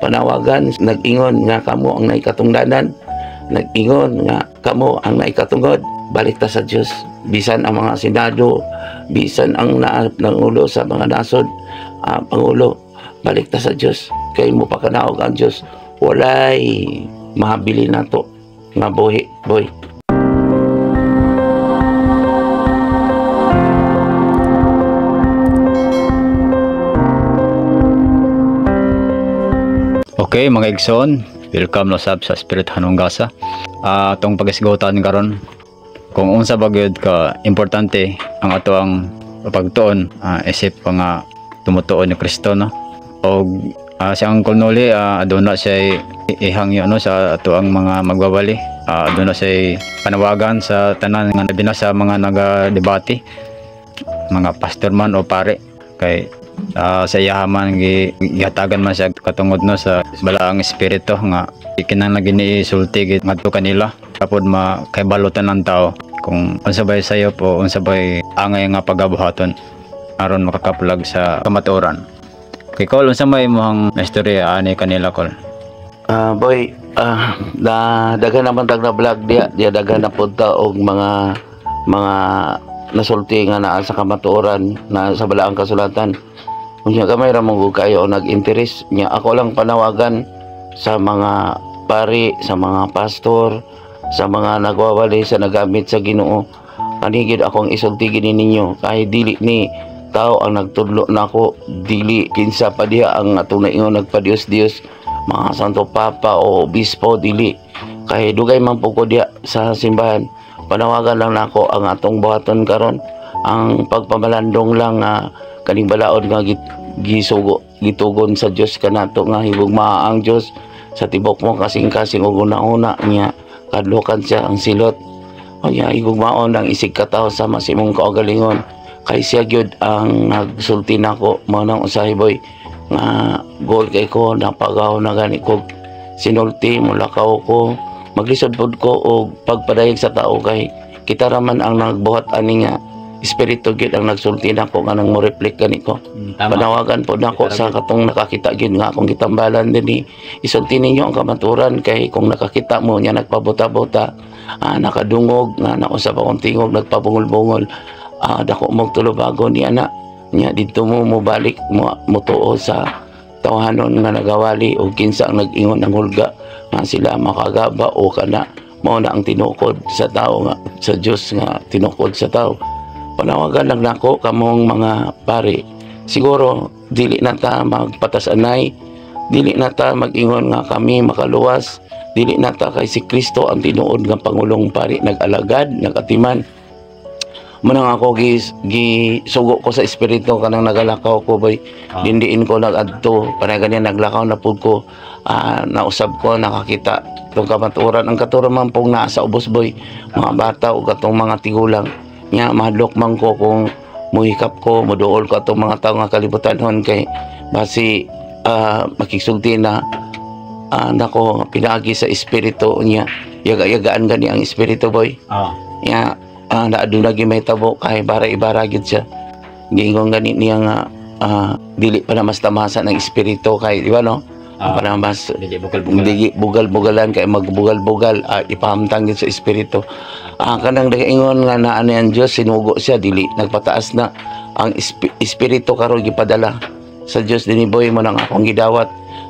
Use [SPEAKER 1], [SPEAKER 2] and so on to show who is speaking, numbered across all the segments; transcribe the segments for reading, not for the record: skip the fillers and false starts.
[SPEAKER 1] Panawagan, nag-ingon nga kamo ang naikatungdanan, nag-ingon nga kamo ang naikatungod. Balik ta sa Dios, bisan ang mga senado, bisan ang nangulo sa mga nasod, pangulo, balik ta sa Dios kay mo pakanaog ang Dios. Walay mahabili nato nga buhi, boy.
[SPEAKER 2] Okay, mga igsoon, welcome na sab sa Spirit Hanunggasa. Atong pagisgutan karon kung unsa ba gyud ka importante ang ato ang pagtuon, isip pa nga tumutuon ni Kristo, no? Og si Uncle Noli, aduna siya ihangyo, no, sa ato ang mga magbabali. Aduna siya panawagan sa tanan nga labi na sa mga nagadebate, mga pastor man o pare, kay sa iyaha man gihatagan man siya katungod, no, sa balaang espiritu nga kinahanglan gini isulti gid ngadto kanila kapod makaibalutan ng tao kung unsa bay sayop o unsa bay angay nga pagabuhaton aron makakaplag sa kamatuoran. Kay Col, unsa may imong istorya ani kanila, Col?
[SPEAKER 1] Boy, na daghan naman tag na vlog diya, diya daghan na pud ta og mga nasulti nga naa sa kamatuoran, na sa balaang kasulatan. Unya gamay ra mo kayo nag-interest nya. Ako lang panawagan sa mga pari, sa mga pastor, sa mga nagwawali, sa nagamit sa Ginoo. Kanigid akong isulti gini ninyo kay dili ni tao ang nagtudlo nako, dili kinsa pa diha ang atong naingon nagpa-Dios-Dios, mga Santo Papa o Obispo, dili kay dugay man po ko diha sa simbahan. Panawagan lang nako ang atong buhaton karon ang pagpamalandong lang nga kaning balaod nga gisugo gitugon sa Dios kanato nga higugmaa ang Dios sa tibok mo kasing-kasing ug una-una niya kadlokan siya ang silot. O niya higugmaon ang isig katawo sama sa imong kaugalingon kay siya gyud ang nagsulti nako. Mao nang usahay, boy, nga goal kay ko napagaw na gani ko sinulti, mulakaw ko, maglisod pod ko og pagpadayag sa tao kay kita raman ang nagbuhat ani nga espiritu gyud ang nagsulti nako nga nang mo reflect gani ko. Panawagan po nako sa katong nakakita gyud nga akong gitambalan dinhi, isulti ninyo ang kamaturan kay kung nakakita mo niya nagpabuta-buta, nakadungog nga nausab akong tingog nagpabungol-bungol, dako mong tulubago niya na niya didto mo mobalik mo motuo sa tawhanon nga nagawali o kinsa ang nag-ingon ng hulga nga sila makagaba o kana mao na ang tinukod sa tao nga sa Dios nga tinukod sa tao. Panawagan lang nako kamong mga pare, siguro dili na ta magpatasanay, dili na ta mag-ingon nga kami makaluwas, dili na ta kay si Kristo ang tinuod nga pangulong pari, nag-alagad, nagatiman. Manang ako gisugo ko sa espiritu kanang nagalakaw ko, boy. Dindiin ko nagadto panay ganyan naglakaw na pud ko, nausab ko nakakita tong kamatuoran. Ang katuoran man pong naa sa ubos, boy, mga bata ug katong mga tigulang nya mahadlok man ko kung muhikap ko muduol ko atong mga tawo nga kalibutanhon kay basi makigsulti na nako pinaagi sa espiritu niya yaga-yagaan gani ang espiritu, boy. Nya na aduna gyud may tabo kay bara ibara gyud siya. Giingon gani niya nga dili pa na mas tamasa ng espiritu kay di ba, no? Para mas
[SPEAKER 2] Dili bugal-bugal.
[SPEAKER 1] Dili bugal-bugalan kay magbugal-bugal, ipahamtang gyud sa espiritu. Kanang nagaingon nga naa ni ang Dios sinugo siya, dili nagpataas na ang espiritu karon gipadala sa Dios dinhi, boy. Mo nang akong gidawat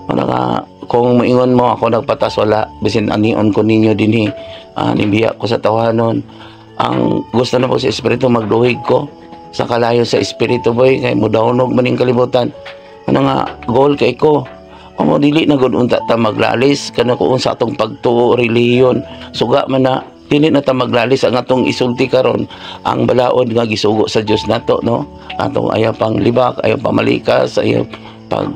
[SPEAKER 1] mo na nga kung moingon mo ako nagpatas, wala bisin anion ko ninyo dinhi, nibiya ko sa tawhanon. Ang gusto na po sa espiritu magduhig ko sa kalayo sa espiritu, boy, kay mudawnog man ning kalibutan. Ano nga goal kay ko. Amo dili na gud unta ta maglalis kana kung sa atong pagtuo relihiyon suga man na dili na ta maglalis. Ang atong isulti karon ang balaod nga gisugo sa Dios nato, no? Atong ayaw pang libak, ayaw pamalikas, ayaw pag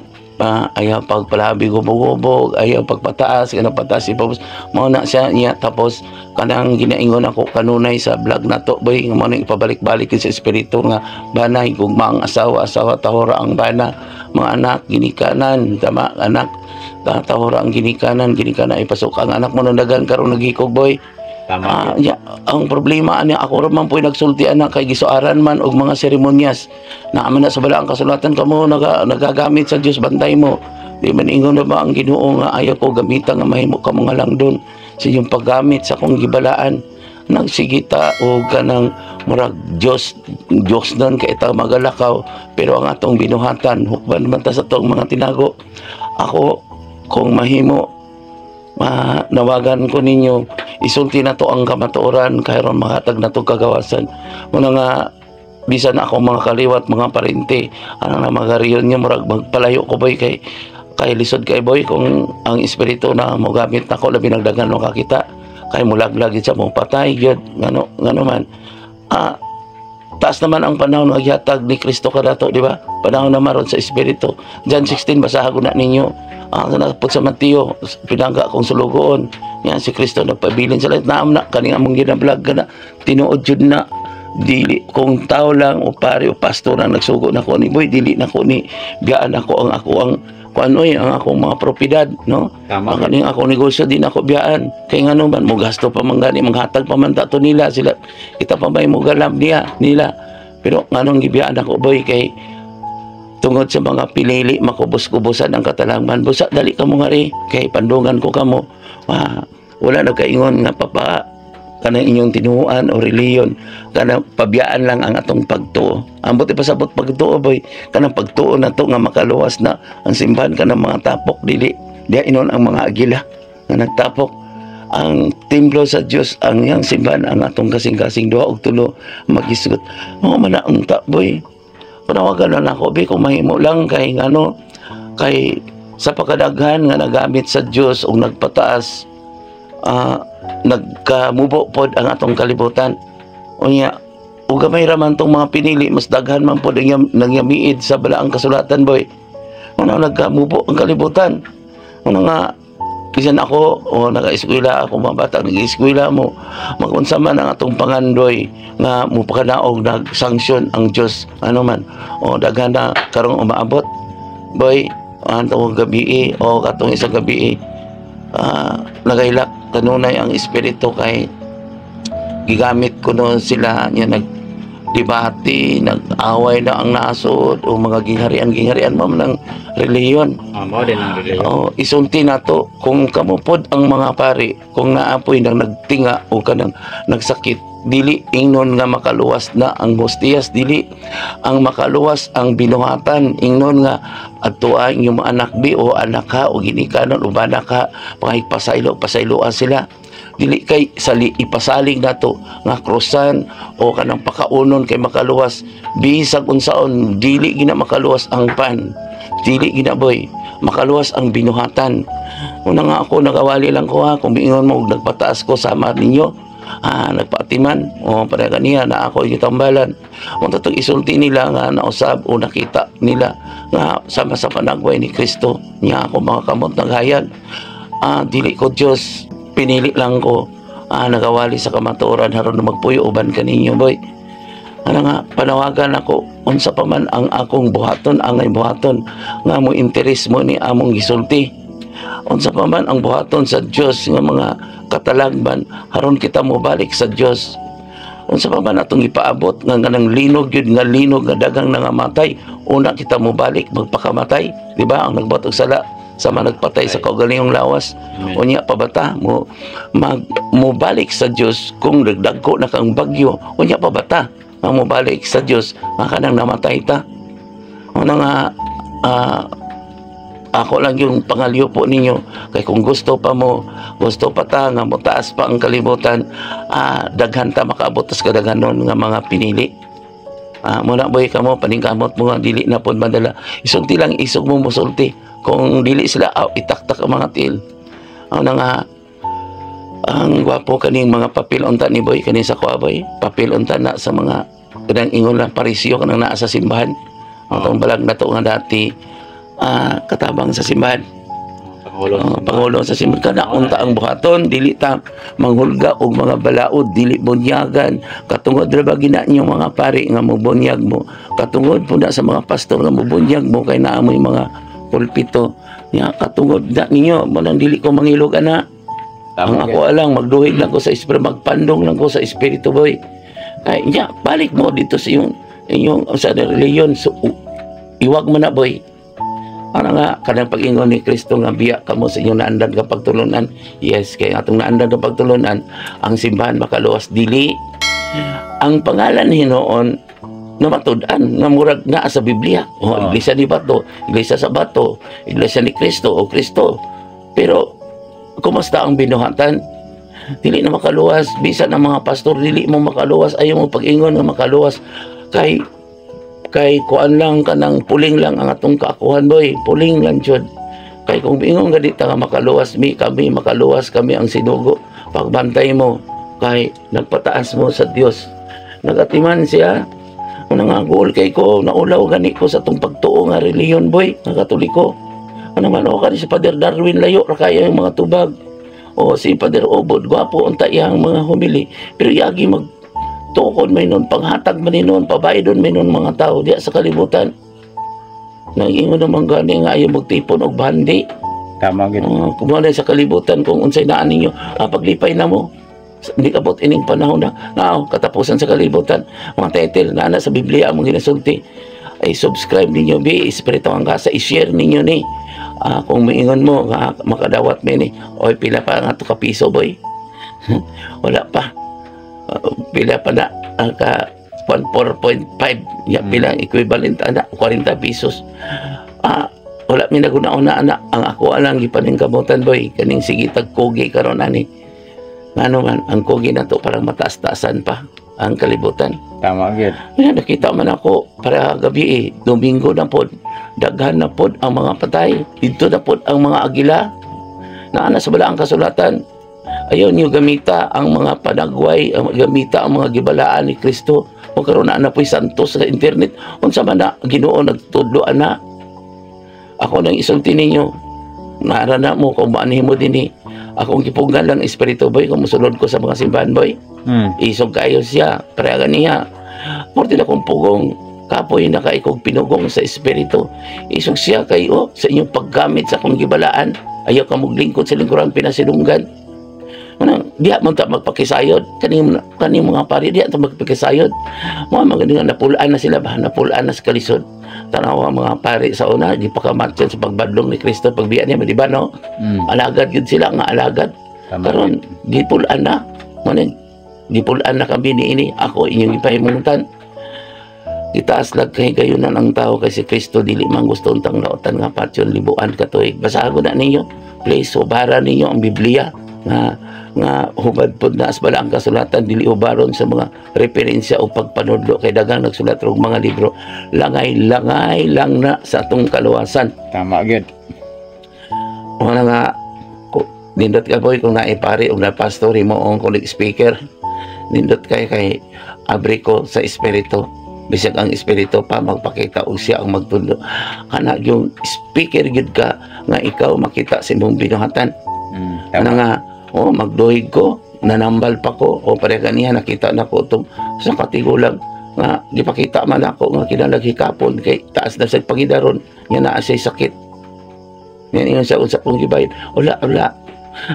[SPEAKER 1] ayaw pagpalabi gubog-gubog, ayaw pagpataas kana pataas ipabos mao na siya niya. Tapos kanang ginaingon ako kanunay sa vlog nato, boy, nga mao nang ipabalik-balik sa espiritu nga bana higugma ang asawa, asawa tahora ang bana, mga anak ginikanan, tama anak tahora ang ginikanan, ginikanan ipasok ang anak mo nang dagan karon naghikog, boy.
[SPEAKER 2] Tama.
[SPEAKER 1] Ya, ang problema ani ako ra man po'y nagsulti ana kay gisuaran man og mga seremonyas. Naa man na sa balaang kasulatan kamo nagagamit sa Dios, bantay mo. Di man ingon na ba ang Ginoo nga ayaw ko gamita nga mahimo ka mga lang doon sa inyong paggamit sa akong gibalaan. Nagsigita o kanang murag Diyos Diyos nun kay ta magalakaw, pero ang atong binuhatan hukban man ta sa atong mga tinago. Ako, kung mahimo, manawagan ko ninyo, isulti na to ang kamatuoran kay ron mahatag na to kagawasan. Muna nga bisan ako mga kaliwat, mga parente ano na mga niya, murag magpalayo ko, boy, kay kay lisod kay, boy, kung ang espiritu na mogamit nako, labi nagdagan no kakita kay mulaglag gid siya, mo patay gyud. Ngano ngano man, taas naman ang panahon nga gihatag ni Kristo kanato, di ba? Panahon na maron sa espiritu. John 16, basahan ko na ninyo. Napod sa Mateo, pinangga akong sulugoon. Yan si Kristo nagpabilin sa lahat. Naam na kaning among gina-vlog kana tinuod jud na dili kung tao lang o pare o pastor ang nagsugo na ko ni, boy, dili na ko ni biyaan ako ang ako ang kuan oy, ang akong mga propiedad, no?
[SPEAKER 2] Tama.
[SPEAKER 1] Ang kaning akong negosyo, di na ako biyaan kay ngano man mo gasto pa man gani, manghatag pa man ta to nila, sila kita pa may mo galam niya nila. Pero nganong gibiyaan ako, boy, kay tungod sa mga pinili, makubos-kubosan ang katalangman. Busa dali kamo nga ri kay pandungan ko kamo. Wala nagkaingon nga papa kanang inyong tinuoan o reliyon, kanang pabiyaan lang ang atong pagtuo. Ambot ipasabot pagtuo, boy, kanang pagtuo na to nga makaluwas na ang simbahan, kanang mga tapok, dili diya inon ang mga agila nga nagtapok. Ang templo sa Dios ang iyang simbahan, ang atong kasing-kasing duha og tulo magisgot mo man na unta, boy. Panawagan na nako bi kung mahimo lang, kay ngano kay sa pagkadaghan nga nagamit sa Dios og nagpataas, nagkamubo pod ang atong kalibutan. Unya ug gamay ra man tong mga pinili, mas daghan man pod ang nangyamiid sa balaang kasulatan, boy. Ano nagkamubo ang kalibutan. Ano nga bisan ako o naka-eskwela ako, mga bata nag-eskwela mo, magunsa man ang atong pangandoy nga mupakanaog nag-sanction ang Dios, ano man o daghan na karong umaabot, boy. Antong gabi o katong isang gabi, nagailak kanunay ang espiritu kay gigamit ko noon sila niya, nag debate, nag-away na ang nasod o mga gingharian-gingharian mo ng relihiyon.
[SPEAKER 2] Mao din ang relihiyon.
[SPEAKER 1] Oh, isulti nato kung kamo pod ang mga pari, kung naapoy nang nagtinga o kanang nagsakit, dili ingnon nga makaluwas na ang hostiyas, dili ang makaluwas ang binuhatan. Ingnon nga adto ang inyong anak bi o anak ha o ginikanan o bana ka, pangipasaylo, pasayloa sila. Dili kay sali ipasalig nato nga krusan o kanang pakaunon kay makaluwas. Bisag unsaon, dili gina makaluwas ang pan, dili gina, boy, makaluwas ang binuhatan. Una nga ako nagawali lang ko ha, kung miingon mo og nagpataas ko sama ninyo, nagpaatiman o para kaniya na ako gitambalan. Kung tatong isulti nila nga nausab o nakita nila nga sama sa panagway ni Kristo niya ako mga kamot naghayag, dili ko Dios, pinili lang ko, nagawali sa kamatuoran haron na magpuyo uban kaninyo, boy. Ano nga panawagan ako, unsa pa man ang akong buhaton, angay buhaton nga mo interes mo ni among gisulti, unsa pa man ang buhaton sa Dios nga mga katalagman haron kita mobalik sa Dios, unsa pa man atong ipaabot nga kanang linog yun nga linog nga dagang nangamatay, una kita mobalik magpakamatay, di ba? Ang nagbuhat og sala sama nagpatay sa kaugalingong lawas.
[SPEAKER 2] Amen.
[SPEAKER 1] Unya pabata mo mag mobalik sa Dios kung nagdagko na kang bagyo, unya pabata nga mobalik sa Dios nga kanang namatay ta. Una nga ako lang yung pangalyo po ninyo kay kung gusto pa mo, gusto pa ta nga motaas pa ang kalibutan, daghan ta makaabot tas kadaghanon nga mga pinili. Muna, boy, kamo paningkamot mo nga dili na pod madala. Isulti lang, isog mo mosulti. Kung dili sila, itaktak ang mga til. Ano nga ang gwapo kaning mga papel unta ni boy, kaning sa kuha, boy, papel unta na sa mga kanang ingon lang parisyo kanang naa sa simbahan. Ang tong balag na to nga dati katabang sa simbahan.
[SPEAKER 2] Pangulo.
[SPEAKER 1] Pangulo sa simbahan kana unta ang buhaton, dili ta manghulga og mga balaod, dili bunyagan. Katungod ra ba gina inyo mga pari nga mobunyag mo, katungod po na sa mga pastor nga mobunyag mo kay naa moy mga pulpito nya, katungod na ninyo mo nang dili ko mangilog ana. Ang ako alang magduhig lang ko sa espiritu, magpandong lang ko sa espiritu, boy. Kay nya balik mo dito sa iyong inyong sa reliyon, so, iwag mo na, boy. Ano nga, kanang pag-ingon ni Kristo nga biya kamo sa inyong naandan nga pagtulunan. Yes, kay atong naandan nga pagtulunan, ang simbahan makaluwas, dili. Ang pangalan hinuon na matud-an nga murag naa sa Biblia. Oh, Iglesia ni Bato, Iglesia sa Bato, Iglesia ni Kristo o Kristo. Pero kumusta ang binuhatan? Dili na makaluwas. Bisan ang mga pastor, dili mo makaluwas. Ayaw mo pag-ingon nga makaluwas kay kay kuan lang, kanang puling lang ang atong kaakuhan, boy. Puling lang jud kay kung ingon nga di ta nga makaluwas mi kami, makaluwas kami ang sinugo, pagbantay mo kay nagpataas mo sa Dios. Nagatiman siya. Nangagol kay ko, naulaw gani ko sa atong pagtuo nga reliyon, boy, nga Katoliko. Ano man o kani si Father Darwin, layo ra kaya yung mga tubag, o si Father Obod, gwapo unta iyang mga humili, pero yagi mag tukod may nun, panghatag man nun, pabayadon may nun mga tao diya sa kalibutan. Nag-ingon naman gani nga ayaw magtipon og bandi.
[SPEAKER 2] Tama gid.
[SPEAKER 1] Kumuha sa kalibutan kung unsay naan ninyo, paglipay na mo. Hindi kabot ining panahon na, na katapusan sa kalibutan. Mga title na na sa Biblia among ginasulti. Ay subscribe ninyo bi Espiritu ang Gasa, i-share ninyo ni. Kung moingon mo nga makadawat mi ni, oy, pila pa nga to ka piso, boy? Wala pa. Pila pa na ang ka 4.5 ya, pila ang equivalent ana? 40 pesos. Wala mi naguna-una ana. Ang ako lang gipaningkamutan, boy, kaning sige tag kugi karon ani. Ngano man ang kugi na to, parang mataas-taasan pa ang kalibutan.
[SPEAKER 2] Tama gid.
[SPEAKER 1] Kaya nakita man ako para gabi eh, Domingo na pod, daghan na pod ang mga patay, dito na pod ang mga agila. Naa na sa balaang kasulatan. Ayaw niyo gamita ang mga panagway, ang gamita ang mga gibalaan ni Kristo. Kung karon naa na po'y santos sa internet, unsa man na Ginoo nagtudlo ana. Ako nang isulti ninyo. Naara na mo kung maanhin mo dinhi. Akong gipunggan lang espiritu, boy, kung musulod ko sa mga simbahan, boy. Isog kayo siya, pareha niya. Porti na kong pugong, kapoy na kaikog pinugong sa espiritu. Isog siya kayo sa inyong paggamit sa akong gibalaan. Ayaw ka muglingkod sa lingkuran pinasilunggan. Manang, diha man ta magpakisayod. Kaning, kaning mga pari, diha ta magpakisayod. Mga maganda nga, napulaan na sila ba? Napulaan na sa kalisod. Tanawa ang mga pari sa una, di pa kamatyan sa pagbadlong ni Kristo, pagbiya niya, di ba, no? Alagad yun sila, nga alagad.
[SPEAKER 2] Tama.
[SPEAKER 1] Karon gipulaan na. Manin, gipulaan na kami ni ini. Ako inyong ipahimungtan. Gitaas lag kahigayunan ang tao kay si Kristo dili man gusto untang laotan nga patyon libuan katuig. Basahan na ninyo. Please, hubara ninyo ang Biblia nga nga hubad pod na as ang kasulatan, dili hubaron sa mga referensya o pagpanudlo kay daghang nagsulat og mga libro, langay langay lang na sa atong kaluwasan.
[SPEAKER 2] Tama gid.
[SPEAKER 1] Wala nga nindot ka, boy, kung naipari o na pastor mo ang kulig speaker, nindot kay kay abri ko sa espiritu, bisag ang espiritu pa magpakita og siya ang magtudlo kana yung speaker gyud ka nga ikaw makita sa imong binuhatan. Ano
[SPEAKER 2] Tama.
[SPEAKER 1] Nga oh, magduhig ko, nanambal pa ko o pare kaniya, nakita na ko itong sa katigulang nga gipakita man ako nga kinahanglan hikapon kay taas na sa pangidaron nga naa siya'y sakit. Yan ingon siya, unsa kong gibayad? Wala, wala.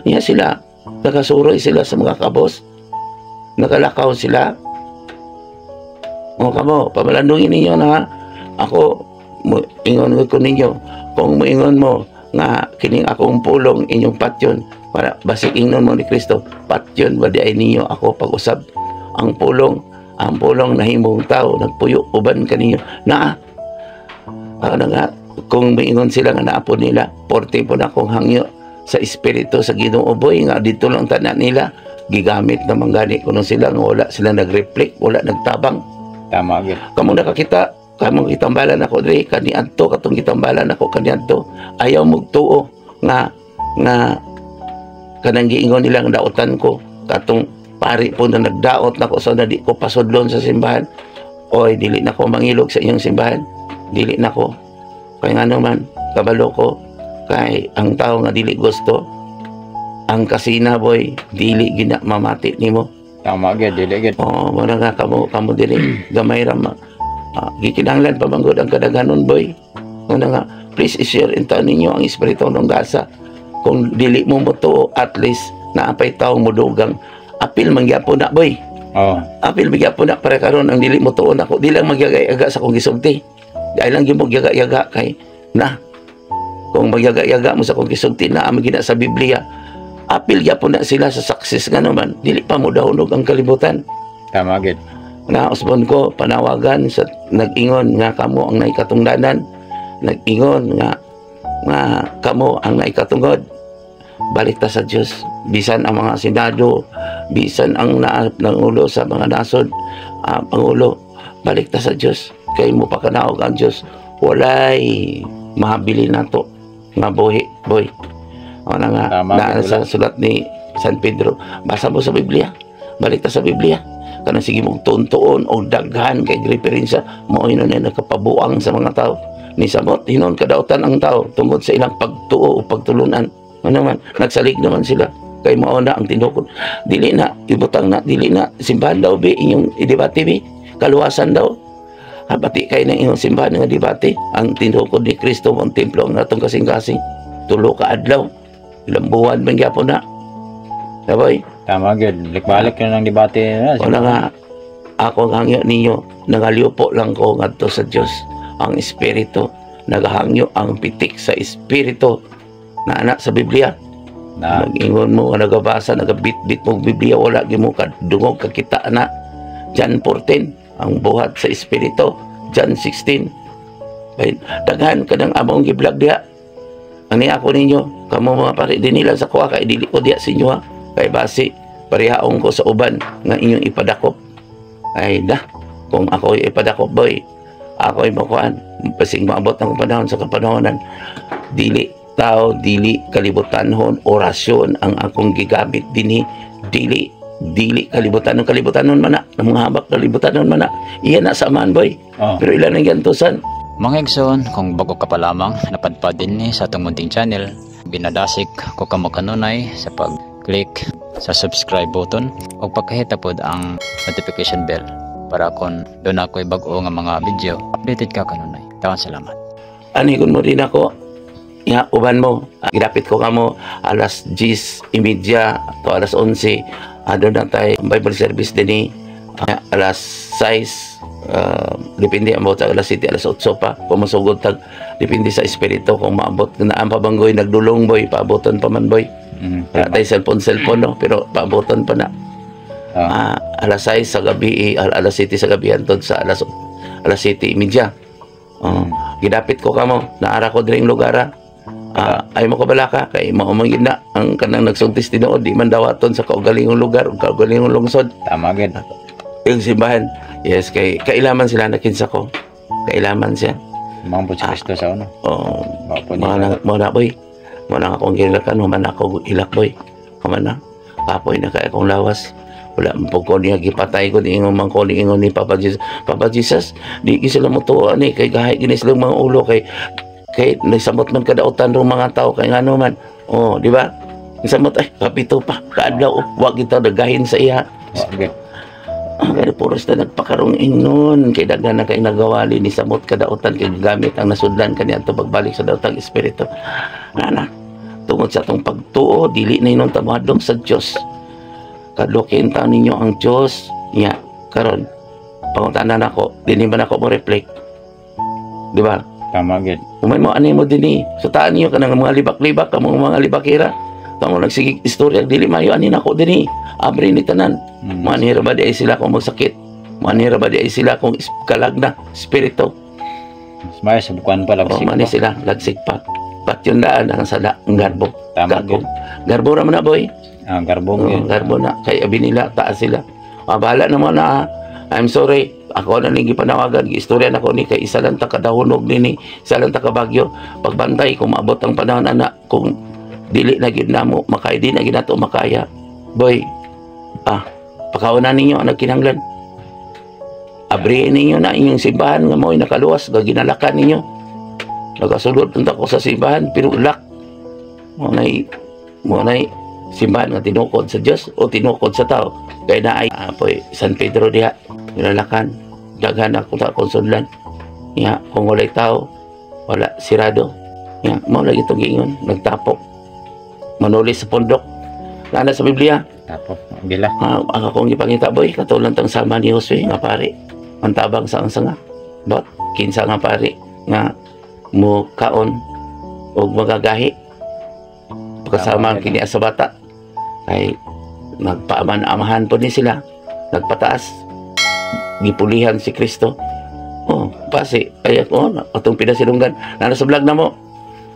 [SPEAKER 1] Niya sila, nakasuroy sila sa mga kabos, nakalakaw sila. O kamo, pamalandungin ninyo na ako mo, ingon ko ninyo, kung moingon mo nga kining akong pulong inyong patyon, para basig ingnon mo ni Kristo, patyon ba di ay ninyo ako pag-usab? Ang pulong, ang pulong nahimong tao, nagpuyo uban kaninyo na. Ano nga kung moingon sila nga naapod nila, porte po na akong hangyo sa espiritu sa Ginoo, boy, nga dito lang tanan nila gigamit naman gani kuno sila nga wala sila nag-reflect, wala nagtabang.
[SPEAKER 2] Tama gid.
[SPEAKER 1] Kamo nakakita, kamo gitambalan ako diri kaniadto, katong gitambalan ako kaniadto, ayaw magtuo nga nga kanang giingon nila nga daotan ko katong pari po na nagdaot nako sa na di ko pasudlon sa simbahan. Oy, dili na ko mangilog sa inyong simbahan, dili na ko, kay ngano man kabalo ko kay ang tao nga dili gusto ang kasina, boy, dili gina mamati nimo.
[SPEAKER 2] Tama gid, dili gid.
[SPEAKER 1] Oo, mo na nga kamo kamo dili gamay ra ma. Gikinahanglan pa manggod ang kadaghanon, boy. Mo na nga please i-share inta ninyo ang espiritu ng gasa. Kung dili mo motuo, at least naapay taong modugang, apil man gyapon na, boy. Apil man gyapon na para karon ang dili mo tuo nako, di lang magyaga-yaga sa akong gisulti. Di ay lang gyud mo yaga-yaga kay na Kung magyaga-yaga mo sa kong gisulti na ang gina sa Biblia, apil gyapon na sila sa success nga naman dili pa mo dahunog ang kalibutan.
[SPEAKER 2] Tama gid.
[SPEAKER 1] Na usbon ko panawagan sa nag-ingon nga kamo ang naikatungdanan, nag-ingon nga nga kamo ang naikatungod, balik ta sa Dios. Bisan ang mga senado, bisan ang naa nangulo sa mga nasod, pangulo, balik ta sa Dios kay mo pakanaog ang Dios. Walay mahabili nato nga buhi, boy. O na nga.
[SPEAKER 2] Tama,
[SPEAKER 1] Na
[SPEAKER 2] gid,
[SPEAKER 1] sa sulat ni San Pedro, basa mo sa Biblia, balik ta sa Biblia. Kanang sige mong tuntuon o daghan kay referensya mo, hinon na nakapabuang sa mga tao ni samot hinon kadautan ang tao tungod sa ilang pagtuo o pagtulunan. Ano man, nagsalig naman sila kay mao na ang tinukod. Dili na ibutang na, dili na simbahan daw bi inyong idebate bi, kaluwasan daw. Habati kay ng inyong simbahan nga debate ang tinukod ni Kristo ang templo ang atong kasing-kasing 3 ka adlaw, ilang buwan man gyapon na. Saboy.
[SPEAKER 2] Tama gid. Balik-balik na ng debate na.
[SPEAKER 1] Wala nga ako ang hangyo ninyo, nangaliupo lang ko ngadto sa Dios. Ang espiritu nagahangyo ang pitik sa espiritu na anak sa Biblia.
[SPEAKER 2] Na.
[SPEAKER 1] Nag-ingon mo nga nagabasa, nagabit-bit mo Biblia, wala gyud mo kadungog kakita na. John 14 ang buhat sa espiritu, John 16. Bay, daghan kanang among gi-vlog diha. Ani ako ninyo, kamo mga pare dinila sa kuha kay dili ko diha sa inyo ha. Kay basi parehaon ko sa uban nga inyong ipadakop. Ay da, kung ako ipadakop, boy, ako ay makuan, basing maabot ang panahon sa kapanahonan, dili tao, dili kalibutanhon, orasyon ang akong gigamit dinhi, dili dili kalibutan ng kalibutanon man na, ang mga habak kalibutanon man na, iya na sa man, boy. Pero ilan ang gantusan?
[SPEAKER 2] Mga igsoon, kung bago ka pa lamang napadpad din ni sa atong munting channel, binadasik ko kamo kanunay sa pag-click sa subscribe button o pagkahita pod ang notification bell para kung doon ako'y bag-o nga mga video, updated ka kanunay. Tawan salamat.
[SPEAKER 1] Ani kun mo din ako ya uban mo, gidapit ko kamo alas 10:30 to alas 11. Adto na tay Bible service dinhi alas 6, depende ang sa alas 7, alas 8 pa kung masugod tag, depende sa espiritu kung maabot na ang pabanggoy nagdulong, boy, paaboton pa man, boy. Wala tay cellphone cellphone, no, pero paaboton pa na. Alas 6 sa gabi, alas 7 sa gabi hantod sa alas alas 7:30. Oh, gidapit ko kamo, naara ko diring lugar. Ay mo ko balaka kay mao man gid na ang kanang nagsultis tinuod di man dawaton sa kaugalingong lugar ug kaugalingong lungsod.
[SPEAKER 2] Tama gid.
[SPEAKER 1] Yung simbahan. Yes, kay kailaman sila na kinsa ko. Kailaman siya.
[SPEAKER 2] Mga po si Kristo sa ano.
[SPEAKER 1] Oh,
[SPEAKER 2] Mga po
[SPEAKER 1] mga
[SPEAKER 2] niya.
[SPEAKER 1] Na, mo na, boy. Mo na akong gilakan, human ako ilak, boy. Human na. Kapoy na kay akong lawas. Wala man po ko niya gipatay ko niingon man ko niingon ni Papa Jesus. Papa Jesus, di gi sila motuo ani kay gahi gini silang mga ulo kay kay nagsamot man kadautan rong mga tao kay ngano man. Oh, di ba? Nagsamot ay kapito pa kaadlaw, wa kita dagahin sa iya.
[SPEAKER 2] Wa gid.
[SPEAKER 1] Kaya puros na nagpakarong ingnon kay daghan na kay nagawali ni samot kadautan kay gamit ang nasudlan kaniadto pagbalik sa daotang espiritu. Nana, tungod sa atong pagtuo dili na inon ta mahadlok sa Dios. Kadlokin ta ninyo ang Dios nya karon pangutana nako, dinhi ba nako mo reflect? Di ba?
[SPEAKER 2] Tama gid.
[SPEAKER 1] Umay mo ani mo dinhi. So taan niyo kanang mga libak-libak kamo mga libakira. Kamo nagsigig istorya dili mayo ani nako dinhi. Abre ni tanan. Manira ba di ay sila kung magsakit? Manira ba di ay sila kung kalag na espiritu?
[SPEAKER 2] Mas may subukan pa
[SPEAKER 1] O
[SPEAKER 2] lagsik
[SPEAKER 1] mani
[SPEAKER 2] pa.
[SPEAKER 1] sila lagsik pa. Pat yun daan ang sala ang garbo.
[SPEAKER 2] Tama
[SPEAKER 1] Garbo.
[SPEAKER 2] gid.
[SPEAKER 1] Garbo ra man na, boy.
[SPEAKER 2] Ah, garbo
[SPEAKER 1] Oo,
[SPEAKER 2] gid.
[SPEAKER 1] garbo na kay abi nila taas sila. Ah, bahala naman na. I'm sorry. Ako na ning gipanawagan, giistorya na ko ni kay isa lang ta kadahunog nini, isa lang ta kabagyo. Pagbantay kung maabot ang panahon ana kung dili na gyud namo makaya, di na gyud nato makaya. Boy, pakauna ninyo ang nagkinahanglan. Abrihin ninyo na inyong simbahan nga mo'y nakaluwas, nga ginalakan ninyo. Nagasulod punta ko sa simbahan pero lock. Mo nay simbahan nga tinukod sa Dios o tinukod sa tao. Kay na ay poy San Pedro diha ginalakan. Daghan ako ta akong sudlan. Ya, kung walay tao, wala sirado. Ya, mao lagi itong giingon, nagtapok. Manuli sa pundok. Nana sa Biblia,
[SPEAKER 2] Tapok. Gila.
[SPEAKER 1] Ang akong gipangita, boy, katulad tang sama ni Jose nga pare. Ang tabang sa ang sanga. But kinsa nga pare nga mo kaon Og mga gahi. Pagkasama
[SPEAKER 2] Tama,
[SPEAKER 1] kini sa bata ay nagpaaman-amahan po ni sila, nagpataas, gipulihan si Kristo. Oh, pasi ay ako atong pinasilunggan na sa vlog na mo.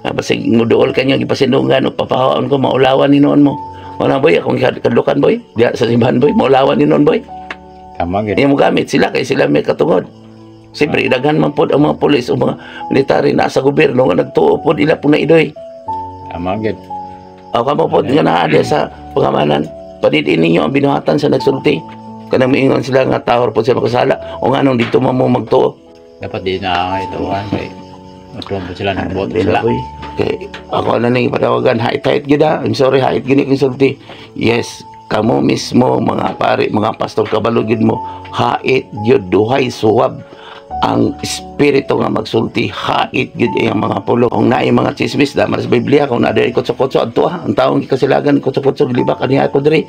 [SPEAKER 1] Ah, basig muduol kanyo gipasilunggan o papahaon ko, maulawan ni noon mo. Wala, boy, akong kadlukan, boy. Diya sa simbahan, boy, maulawan ni noon, boy.
[SPEAKER 2] Tama gid.
[SPEAKER 1] Iya mo gamit sila kay sila may katungod. Siyempre, daghan man pod ang mga pulis o mga military na sa gobyerno nga nagtuo pod ila po na idoy.
[SPEAKER 2] Tama gid.
[SPEAKER 1] O kamo pod nga naa diya sa pangamanan. Panidin ninyo ang binuhatan sa nagsulti. Kanang miingon sila nga tahor pod sila makasala o nga nung dito man mo magtuo.
[SPEAKER 2] Dapat di na ituhan kay Matuan po sila ng boto
[SPEAKER 1] Di na,
[SPEAKER 2] sila.
[SPEAKER 1] boy. Kay ako na ning patawagan, hait-hait gid ah. I'm sorry, hait gini kong sulti. Yes, kamo mismo mga pare, mga pastor, kabalo gid mo hait gyud, duhay suwab ang espiritu nga magsulti, hait gyud iyang mga pulo. Kung naay mga chismis da man sa Biblia, kung naa diri kutso-kutso adto ah, ang taong gikasilagan kutso-kutso gilibak aniya ako diri.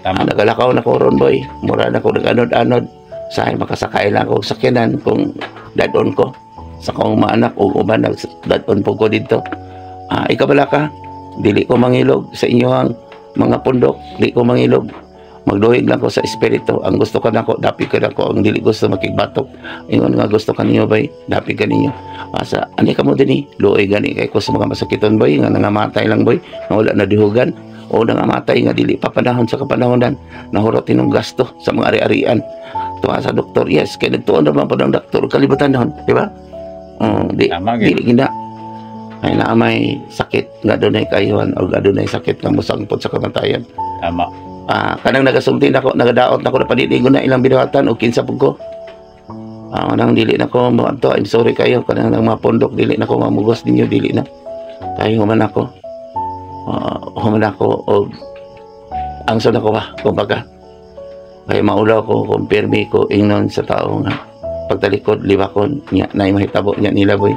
[SPEAKER 2] Tama.
[SPEAKER 1] Ang nagalakaw na ko ron, boy. Mura na ko nag-anod-anod. Sahay makasakay lang ako sa sakyanan kung dadon ko. Sa kong mga anak o uban, dadon po ko dito. Ah, ikaw bala ka? Dili ko mangilog sa inyong mga pundok. Dili ko mangilog. Magduhig lang ko sa espiritu. Ang gusto ka nako, dapit ka nako. Ang dili gusto, makigbatok. Ingon nga gusto ka ninyo, bay. Dapit ka ninyo. Asa, ani ka mo dinhi? Luoy gani kay ko sa mga masakiton, boy. Nga nangamatay lang, boy. Nga wala na dihugan o nangamatay nga dili pa panahon sa kapanahonan, nahurot inong gasto sa mga ari-arian tuwa sa doktor. Yes, kay nagtuon naman po ng doktor kalibutan noon, di ba? Oh, di
[SPEAKER 2] Tama gid.
[SPEAKER 1] dili gina ay naa may sakit nga dunay kayuhan o nga dunay sakit nga mosangpot sa kamatayan.
[SPEAKER 2] Tama.
[SPEAKER 1] Ah, kanang nagasulti nako, nagadaot nako, napanidigo na ilang binuhatan o kinsa pud ko. Ah, nang dili na ko mo adto. I'm sorry kayo kanang nang mga pundok, dili na ko mamugos ninyo, dili na kayo. Human ako. Ah, human ako og angson ako ba, kumbaga kay maulaw ko kung pirmi ko ingnon sa tao nga pagtalikod libakon nya na mahitabo nya nila, boy.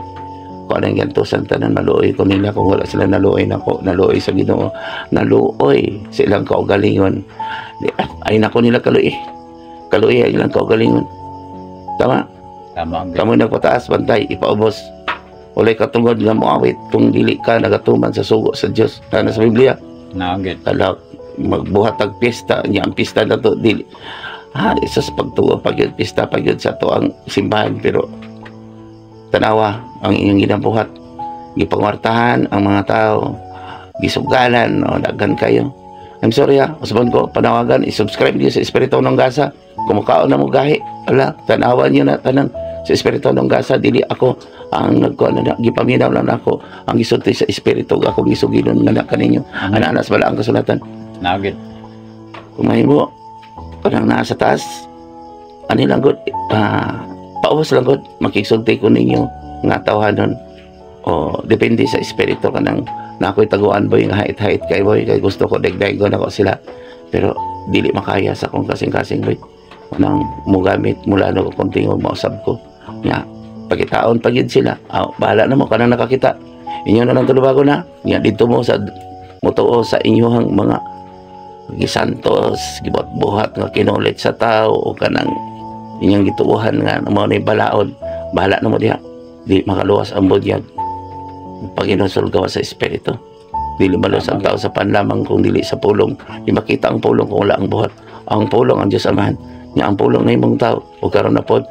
[SPEAKER 1] Kung anong gantusan tanan, maluoy ko nila kung wala sila naluoy nako, naluoy sa Ginoo, naluoy sa ilang kaugalingon. Di, ah, ay nako nila kaluoy, kaluoy ang ilang kaugalingon. Tama.
[SPEAKER 2] Tama gid.
[SPEAKER 1] Kamo nagpataas, bantay ipaubos. Walay katungod nga moawit kung dili ka nagatuman sa sugo sa Dios na sa Biblia.
[SPEAKER 2] Na gid.
[SPEAKER 1] Kala magbuhat og piyesta niya, ang pista na to dili ha isa sa pagtuo pag yun, pista pag yun sa to ang simbahan, pero tanawa ang inyong ginabuhat, gipangwartahan ang mga tao, gisugalan o daghan kayo. I'm sorry ha, usbon ko panawagan, i-subscribe niyo sa Espiritu ng Gasa. Kumukaon na mo gahi, ala, tanawan niyo na tanan sa Espiritu ng Gasa. Dili ako ang nagkuha na, gipaminaw lang ako ang gisulti sa Espiritu, akong gisugilon nga na kaninyo ana sa balaang kasulatan.
[SPEAKER 2] Na gid.
[SPEAKER 1] Kung mahimo kanang naa sa taas ani lang gud, ah, paubos lang gud, makigsulti ko ninyo nga tawhanon o depende sa espiritu. Kanang na ako'y taguan, boy, nga hait-hait kay, boy, kay gusto ko dagdagon ako sila, pero dili makaya sa akong kasing-kasing, boy. Nang mugamit mula no kung tingog mausab ko nga pagkitaon pag yun sila. Ah, bahala na mo kanang nakakita, inyo na lang tulubago na nga dito mo sa mutuo sa inyong mga gisantos, gibuhat-buhat nga kinulit sa tao o kanang inyong gituohan nga mao na balaod. Bahala na mo diha. Di makaluwas ang budyag pag inusulgawa sa espiritu. Dili maluwas ang tao sa panlamang kung dili sa pulong. Di makita ang pulong kung wala ang buhat. Ang pulong ang Diyos Amahan nya, ang pulong na imong tao o karon na pod,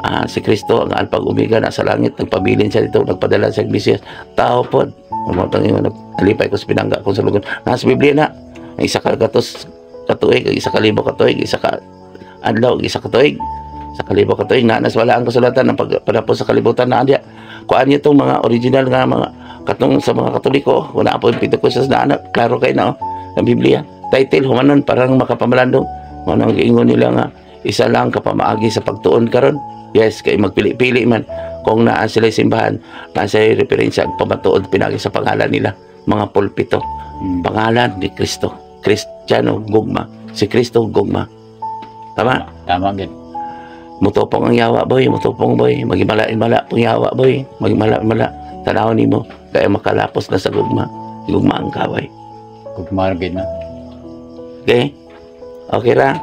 [SPEAKER 1] ah, si Kristo ang Alpha ug Omega na sa langit, nagpabilin siya dito, nagpadala sa Mesiyas, tao pod. Mo tang ingon, alipay ko sa pinangga ko sa lugon nasa Biblia na ang 100 katuig, ang 1,000 ka tuig, isa ka adlaw, isa ka tuig, sa kalibo ka tuig na nas wala ang kasulatan ng pagpanapos sa kalibutan na adya. Kuan niyo tong mga original nga mga katong sa mga Katoliko, kung naa po yung Pentecostal na anak, klaro kay na oh, ang Biblia title humanon parang makapamalandong mo nang giingon nila nga isa lang kapamaagi sa pagtuon karon. Yes, kay magpili-pili man kung naa sila simbahan, naa sila referensya ang pamatuod pinagi sa pangalan nila, mga pulpito. Pangalan ni Kristo, Kristiyano gugma, si Kristo gugma. Tama?
[SPEAKER 2] Tama gid.
[SPEAKER 1] Mutupong ang yawa, boy, mutupong, boy. Magimala-imala pong yawa, boy, magimala-imala. Tanaw nimo kaya makalapos na sa gugma. Gugma ang kaway.
[SPEAKER 2] Gugma gid na.
[SPEAKER 1] Okay, okay ra.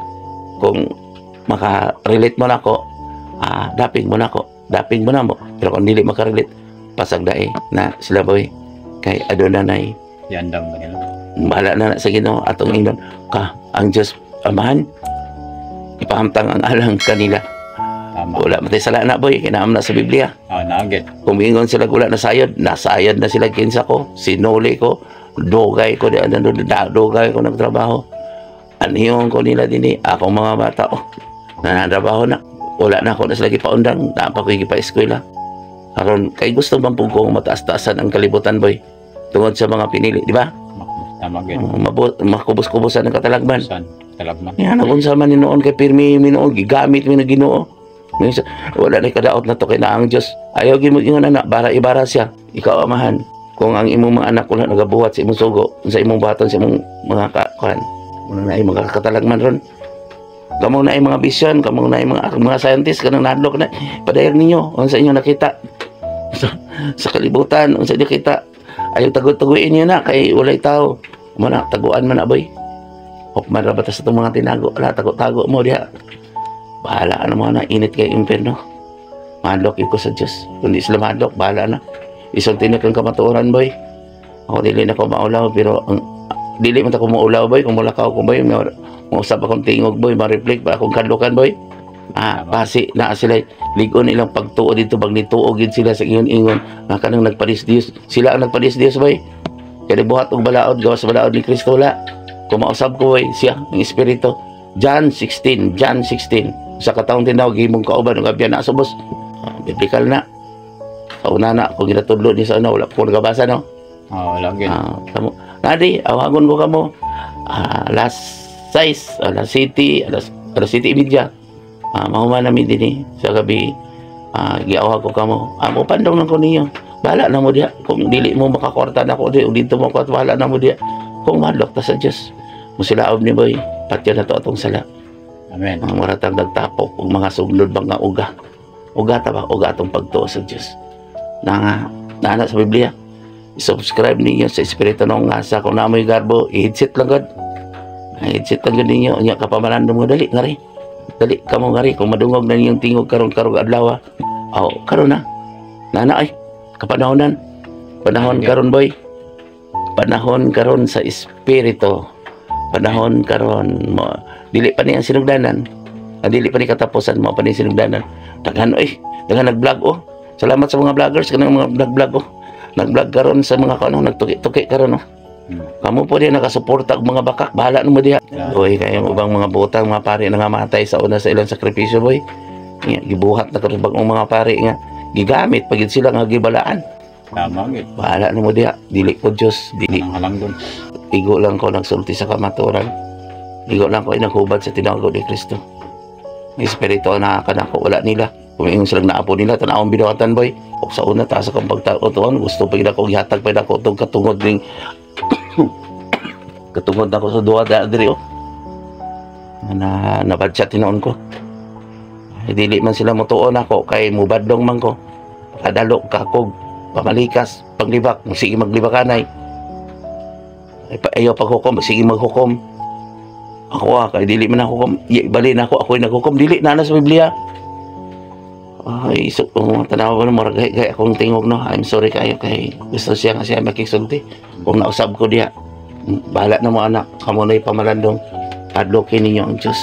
[SPEAKER 1] Kung maka-relate mo na ako, ah, dapig mo na ako, dapig mo na mo. Pero kung dili makarelate, pasagdae na sila, boy. Kay aduna nay
[SPEAKER 2] Yandam ba nila?
[SPEAKER 1] Bahala na na sa Ginoo atong ingnon ka ang Dios Amahan, ipahamtang ang alang kanila.
[SPEAKER 2] Tama.
[SPEAKER 1] Wala man tay sala na, boy, kinaam na sa Biblia.
[SPEAKER 2] Ah, naagit.
[SPEAKER 1] Kung miingon sila wala nasayod, nasayod na sila. Kinsa ko, sinuli ko, dugay ko di dugay ko nagtrabaho. Anhiyon ko nila dinhi akong mga bata, oh, nanantrabaho na. Wala na ako na sila gipaundang, naa pa ko gipa-eskwela karon kay gusto man pud ko mataas-taasan ang kalibutan, boy, tungod sa mga pinili, di ba?
[SPEAKER 2] Tama gid.
[SPEAKER 1] Oh, makubos-kubosan ang katalagman.
[SPEAKER 2] San? Talagman.
[SPEAKER 1] Yan, ang unsa man ni noon kay pirmi mi noon gigamit mi na Ginoo. Minsan, wala na kadaot na to kay na ang Dios. Ayaw gid mo ingon ana, bara ibara siya. Ikaw, amahan, kung ang imong mga anak wala nagabuhat sa imong sugo, sa imong buhaton sa imong mga kuan, wala na mga katalagman ron. Kamo na ay mga vision, kamo na ay mga scientist kanang nahadlok na. Padayag ninyo unsa inyo nakita sa kalibutan, unsa inyo kita. Ayaw tagod-taguin niyo na kay walay tao. Mana taguan man na, boy. Hukman ra ba ta sa itong mga tinago? Wala, tago-tago mo diha. Bahala na mo na, init kay impierno. Mahadlok ko sa Diyos. Kung di sila mahadlok, bahala na. Isulti na kang kamatuoran, boy. Ako dili na ko maulaw, pero ang dili man ta ko maulaw, boy. Kung mulakaw ko, boy, mausap akong tingog, boy, ma-reflect pa akong kadlukan, boy. Ah, pasi na sila ligon ilang pagtuo dito bag nituo gid sila sa ingon-ingon nga kanang nagparis Dios. Sila ang nagparis Dios, boy. Kaya buhat og balaod gawas balaod ni Kristo wala. Kung mausab ko, boy, siya ang espiritu. John 16, John 16. Sa katawong tinawag himong kauban ug abyan na subos. Ah, biblical na. Sa una na kung ginatudlo ni sa una, wala ko nagabasa, no.
[SPEAKER 2] Ah, wala gid.
[SPEAKER 1] Ah, kamo. Nadi, awagon ko kamo. Ah, alas 6, alas 7, alas 7:30. Ah, mahuman nami dinhi sa gabi. Ah, giawag ko kamo. Ah, mo pandong lang ko ninyo. Bahala na mo diha. Kung dili mo makakwarta na ko di, dito mo ko, bahala na mo diha. Kung mahadlok ta sa Dios. Musilaob ni, boy. Patyon na to atong sala.
[SPEAKER 2] Amen.
[SPEAKER 1] Mga muratang nagtapok og mga suglod bang nga uga. Uga ta ba? Uga atong pagtuo sa Dios. Na nga, na sa Biblia. I-subscribe ninyo sa Espiritu ng Ngasa. Kung namoy garbo, i-headset lang gud. I-headset lang gud ninyo. Unya kapamalandong mo, dali, ngari. Dali, kamo ngari. Kung madungog na ninyong tingog karon karong adlaw. Aw, karon na. Nana ay, kapanahonan. Panahon karon, boy. Panahon karon sa Espiritu. Panahon karon mo. Dili pa ni ang sinugdanan. Ah, dili pa ni katapusan mo pa ni sinugdanan. Daghan oy, daghan nag-vlog, oh. Salamat sa mga vloggers kanang mga vlog-vlog, oh. Nag-vlog karon sa mga kano, nagtuki-tuki karon, oh. Kamo po diha nakasuporta og mga bakak, bahala na mo diha. Oy, kay ang ubang mga butang mga pari nangamatay sa una sa ilang sakripisyo, boy. Nga, gibuhat na karon bagong mga pari nga gigamit pag sila nga gibalaan.
[SPEAKER 2] Tama gid.
[SPEAKER 1] Bahala na mo diha, dili ko Dios, dili
[SPEAKER 2] Anang halangdon.
[SPEAKER 1] Igo lang ko nagsulti sa kamatuoran. Igo lang ko naghubad sa tinago ni Kristo. May espiritu na kanako wala nila. Kung ingon silang naapo nila, tanawang binuhatan, boy. O sa una, taas akong pagtautuan, gusto pa gid ako gihatag pa ako itong katungod ning katungod ako sa duha da diri, oh. Na nabadya tinuon ko. Ay, dili man sila motuon ako kay mubadlong man ko. Kadalo kakog pamalikas, paglibak, sige maglibakanay. Ay, ayaw paghukom, sige maghukom. Ako ah, kay dili man ako hukom, bali na ako, ako'y naghukom, dili na na sa Biblia. Ay, so, kung tanaw ko na, murag gay akong tingog, no. I'm sorry kayo kay gusto siya nga siya makigsulti. Kung nausab ko diha, bahala na mo anak, kamo na'y pamalandong. Padlokin ninyo ang Diyos.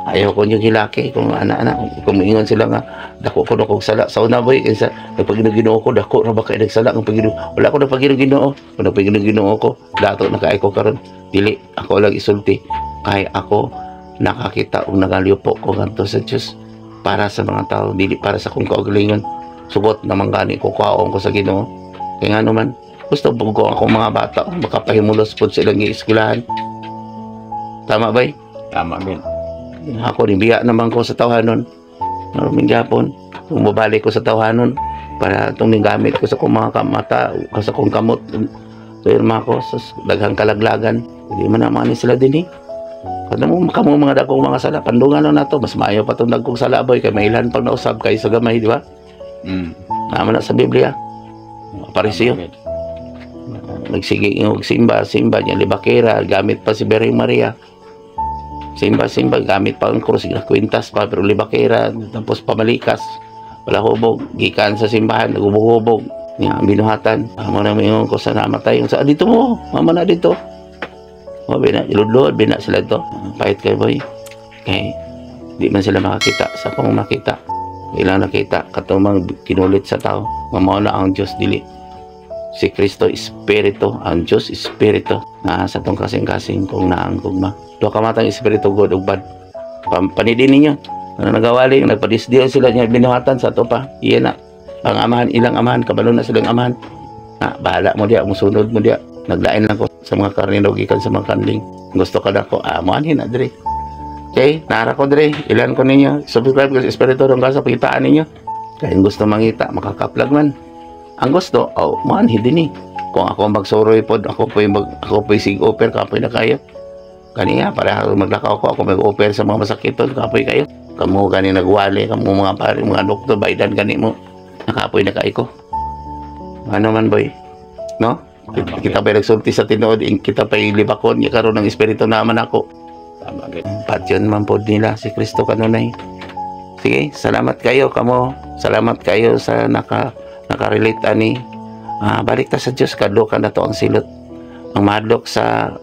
[SPEAKER 1] Ayaw ko nyo gilaki kung ana-ana kung moingon sila nga dako ko na kog sala sa una, boy, kinsa nagpag-Ginoo ko, dako ra ba kay nagsala ang pag wala ko nagpag Ginoo. Kung nagpag Ginoo ko, dato na kay ko karon. Dili ako lang isulti kay ako nakakita og nagaliupo ko ngadto sa Dios para sa mga tao, dili para sa akong kaugalingon. Sugot naman gani ko, kuhaon ko sa Ginoo kay ngano man gusto pud ko akong mga bata makapahimulos pud sa ilang gieskwelahan. Tama bay?
[SPEAKER 2] Tama gid.
[SPEAKER 1] Ako nibiya naman ko sa tawhanon. Maruming gapon. Kung mabalik ko sa tawhanon para itong gamit ko sa akong mga kamata, sa akong kamot. Pirma ko sa daghang kalaglagan. Hindi man naman ni sila din eh. Kada mo kamo mga dagkong mga sala, pandungan na nato, mas maayo pa tong dagkong sala, boy, kay mailan pag nausab kay sa gamay, di ba? Naman na sa Biblia. Pariseo.
[SPEAKER 2] Tama gid.
[SPEAKER 1] Nagsige og simba, simba niya libakera, gamit pa si Bereng Maria. Simba, simba, gamit pa ang krus, kwintas pa, pero libakera, tapos pamalikas. Wala hubog, gikan sa simbahan, nagubog-hubog. Nga binuhatan. Amo na moingon ko sa namatay. Sa dito mo, mama na dito. O bina iludlod bina sila to. Pahit kay boy. Kay di man sila makakita sa akong makita. Ilang nakita katumang kinulit sa tao. Mao na ang Diyos dili. Si Kristo espiritu, ang Diyos espiritu na sa tong kasing-kasing kung naang gugma. Duha ka matang espiritu, good ug bad. Panidin ninyo. Ano nagawali, nagpadisdiyo sila niya binuhatan sa ato pa. Iya na. Ang amahan, ilang amahan, kabalo na silang amahan. Na, bahala mo diya, musunod mo diya. Naglain lang ko sa mga karnero gikan sa mga kanding. Gusto ka na ko, ah, mo na diri. Okay, nara ko diri. Ilan ko ninyo. Subscribe ko sa Espiritu ng Gasa, pakitaan ninyo. Kaya gusto mangita, makakaplag man. Ang gusto, oh, mo anhi din eh. Kung ako magsuroy pod, ako po'y sig-offer, kapoy na kayo. Kaniya, para maglakaw ko, ako mag-offer sa mga masakiton, kapoy kayo. Kamu gani nagwali, kamu mga pare, mga doktor, baydan gani mo. Nakapoy na kayo ko. Ano man, boy? No? Kita pa nagsulti sa tinuod, kita pa libakon, ya karon ng espiritu naman ako.
[SPEAKER 2] Tama gid.
[SPEAKER 1] Patyon man pod nila si Kristo kanunay. Sige, salamat kayo kamo. Salamat kayo sa naka-relate ani. Balik ta sa Dios, kadlokan na to ang silot. Ang mahadlok sa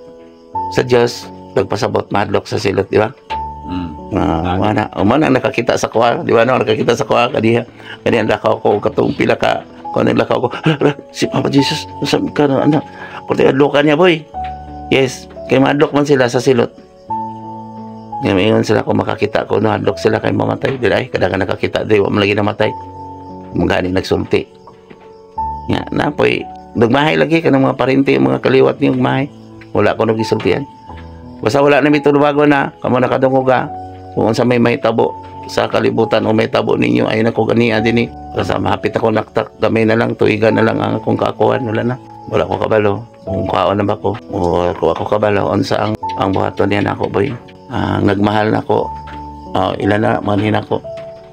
[SPEAKER 1] Dios, nagpasabot mahadlok sa silot, di ba?
[SPEAKER 2] Mm.
[SPEAKER 1] Wala. O man ang nakakita sa kuha, di ba, no? Nakakita sa kuha kaniya. Kaniya lakaw ko katong pila ka kung ano lakaw ko. Hala, hala, si Papa Jesus, sa ka na anak. Pati adlokan niya, boy. Yes, kay mahadlok man sila sa silot. Nga maingon sila kung makakita ko, no, hadlok sila kay mamatay. Dili ay kada ka nakakita, di wa man lagi namatay. Mga nagsulti. Nga na poy nagmahay lagi kanang mga parente, mga kaliwat niyo mahay. Wala ko nagisultian. Basta wala na mi tulubago na, kamo nakadungog ka. Kung unsa may mahitabo sa kalibutan o may tabo ninyo ay nako ganiya dinhi. Basta mahapit ako naktak, gamay na lang, tuigan na lang ang akong kaakuan, wala na. Wala ko kabalo. Kung kaon na ba ko o kung ako kabalo unsa ang buhaton niya nako, boy. Ang nagmahal nako, ilan na manhin ako.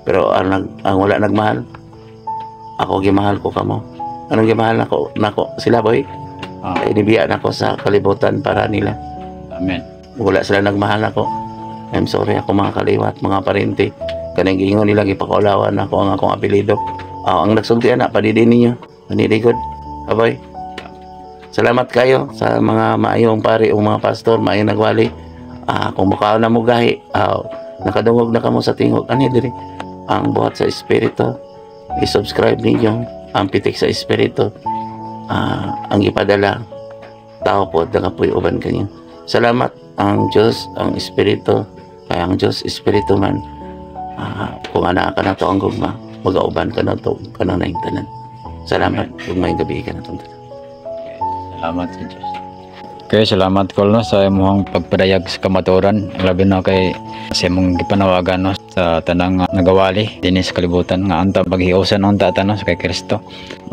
[SPEAKER 1] Pero ang wala nagmahal, ako gimahal ko kamo. Anong gimahal nako nako sila, boy? Inibiya nako sa kalibutan para nila.
[SPEAKER 2] Amen.
[SPEAKER 1] Wala sila nagmahal nako. I'm sorry ako mga kaliwat, mga parente. Kanang giingon nila gipakaulawan nako ang akong apelyido. Ang nagsulti ana padidi ninyo. Panidi good. Aboy. Salamat kayo sa mga maayong pari o mga pastor, maayong nagwali. Kung mukha na mo gahi, nakadungog na kamo sa tingog. Ani diri ang buhat sa espiritu. I-subscribe ninyo ang pitik sa espiritu. Ang ipadala tao po nagapuy uban kanyo. Salamat ang Diyos, ang Espiritu, kaya ang Diyos Espiritu man. Kung ana ka na to ang gugma, magauban ka na to kanang naing tanan. Salamat ug maayong gabi ka na tong tanan.
[SPEAKER 2] Salamat sa Diyos. Okay, salamat kol, no, sa imong pagpadayag sa kamatuoran, labi na kay sa imong gipanawagan, no, sa tanang nagawali dinhi sa kalibutan nga anta paghiusan unta ta, no, sa kay Kristo.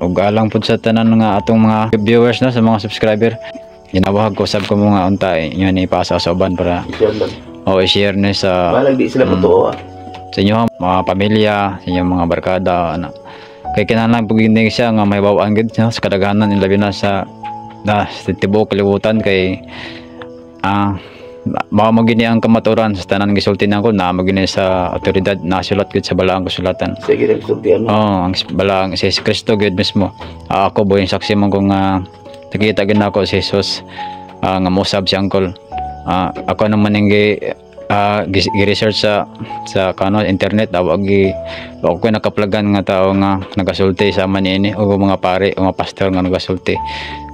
[SPEAKER 2] Ug alang pud sa tanan nga atong mga viewers, no, sa mga subscriber. Ginawahag ko sab ko mga unta inyo ni ipasa sa uban para o i-share ni sa
[SPEAKER 1] Balag di sila motoo.
[SPEAKER 2] Sa inyo mga pamilya, sa inyong mga barkada ana. Kay kinahanglan pug ini siya nga may bawaan gid, no, sa kadaghanan, labi na sa tibuok kalibutan kay mao mo gini ang kamatuoran sa tanan gisulti nako na mo gini sa otoridad nasulat gid sa balaang kasulatan.
[SPEAKER 1] Sige, nagsultian mo.
[SPEAKER 2] Oh, ang balaang si Kristo gid mismo. Ako boy saksi mo kung nakita gid nako si Jesus nga mosab si uncle. Ako naman ang gi-research sa kano internet, awa gi wa ko nakaplagan nga tao nga nagasulti sama niini o mga pare o mga pastor nga nagasulti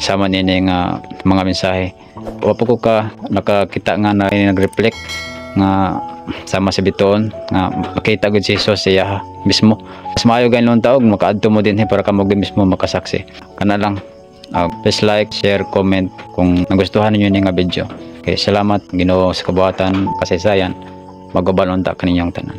[SPEAKER 2] sama niini nga mga mensahe. Wa pa ko ka nakakita nga na nag-reflect nga sama sa bituon nga makita gud si Jesus siya mismo. Mas maayo ganin taog makaadto mo dinhi para kamo gud mismo makasaksi. Kana lang. Please like, share, comment kung nagustuhan ninyo ni nga video. Okay, salamat Ginoo sa kabuhatan, kasaysayan. Mag-uban unta kaninyong tanan.